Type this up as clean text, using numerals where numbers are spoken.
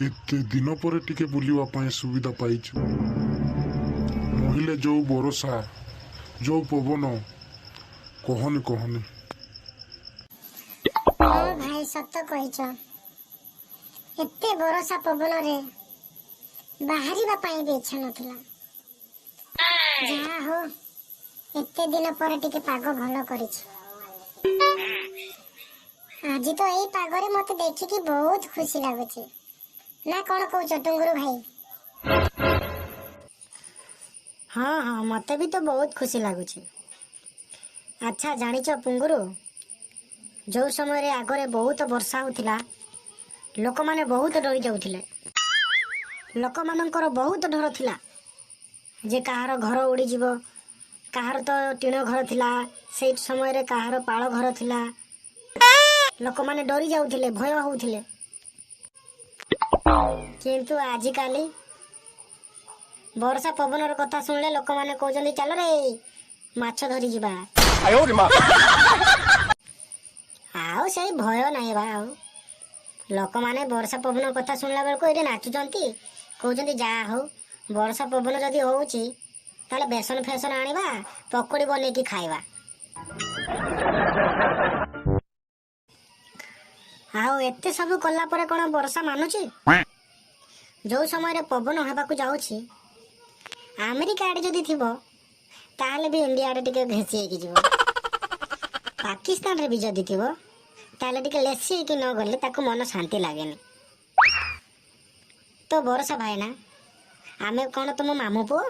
ଏତେ ଦିନ ପରେ ଟିକେ ବୁଲିବା ପାଇଁ ସୁବିଧା ପାଇଛୁ। ନହିଲେ ଯୋଉ ବରଷା, ଯୋଉ ପବନ, କହନି କହନି। ହଁ ଭାଇ, ସତ କହିଛ। ଏତେ ବରଷା ପବନରେ ବାହାରିବା ପାଇଁ ବି ଇଚ୍ଛା ନଥିଲା। ଯାହା ହଉ, ଏତେ ଦିନ ପରେ ଟିକେ ପାଗ ଭଲ କରିଛି। ଆଜି ତ ଏଇ ପାଗରେ ମତେ ଦେଖିକି ବହୁତ ଖୁସି ଲାଗୁଛି। ନା କଣ କହୁଛ ଟୁଙ୍ଗୁରୁ ଭାଇ? ହଁ ହଁ, ମତେ ବି ତ ବହୁତ ଖୁସି ଲାଗୁଛି। ଆଚ୍ଛା ଜାଣିଛ ପୁଙ୍ଗୁରୁ, ଯୋଉ ସମୟରେ ଆଗରେ ବହୁତ ବର୍ଷା ହଉଥିଲା, ଲୋକମାନେ ବହୁତ ଡରି ଯାଉଥିଲେ। ଲୋକମାନଙ୍କର ବହୁତ ଡର ଥିଲା ଯେ କାହାର ଘର ଉଡ଼ିଯିବ। କାହାର ତ ଟିଣ ଘର ଥିଲା ସେଇ ସମୟରେ, କାହାର ପାଳ ଘର ଥିଲା। ଲୋକମାନେ ଡରି ଯାଉଥିଲେ, ଭୟ ହଉଥିଲେ। କିନ୍ତୁ ଆଜିକାଲି ବର୍ଷା ପବନର କଥା ଶୁଣିଲେ ଲୋକମାନେ କହୁଛନ୍ତି, ଚାଲରେ ମାଛ ଧରି ଯିବା। ଆଉ ସେଇ ଭୟ ନାହିଁ ବା। ଆଉ ଲୋକମାନେ ବର୍ଷା ପବନ କଥା ଶୁଣିଲା ବେଳକୁ ଏଇଠି ନାଚୁଛନ୍ତି, କହୁଛନ୍ତି ଯାହା ହଉ, ବର୍ଷା ପବନ ଯଦି ହଉଛି ତାହେଲେ ବେସନ ଫେସନ ଆଣିବା, ପକୋଡ଼ି ବନେଇକି ଖାଇବା। ଆଉ ଏତେ ସବୁ କଲା ପରେ କଣ ବର୍ଷା ମାନୁଛି? ଯୋଉ ସମୟରେ ପବନ ହେବାକୁ ଯାଉଛି, ଆମେରିକା ଆଡ଼େ ଯଦି ଥିବ ତାହେଲେ ବି ଇଣ୍ଡିଆ ଆଡ଼େ ଟିକେ ଘେସି ହେଇକି ଯିବ। ପାକିସ୍ତାନରେ ବି ଯଦି ଥିବ ତାହେଲେ ଟିକେ ଲେସି ହେଇକି ନ ଗଲେ ତାକୁ ମନ ଶାନ୍ତି ଲାଗେନି। ତ ବର୍ଷା ଭାଇନା, ଆମେ କଣ ତୁମ ମାମୁଁ ପୁଅ?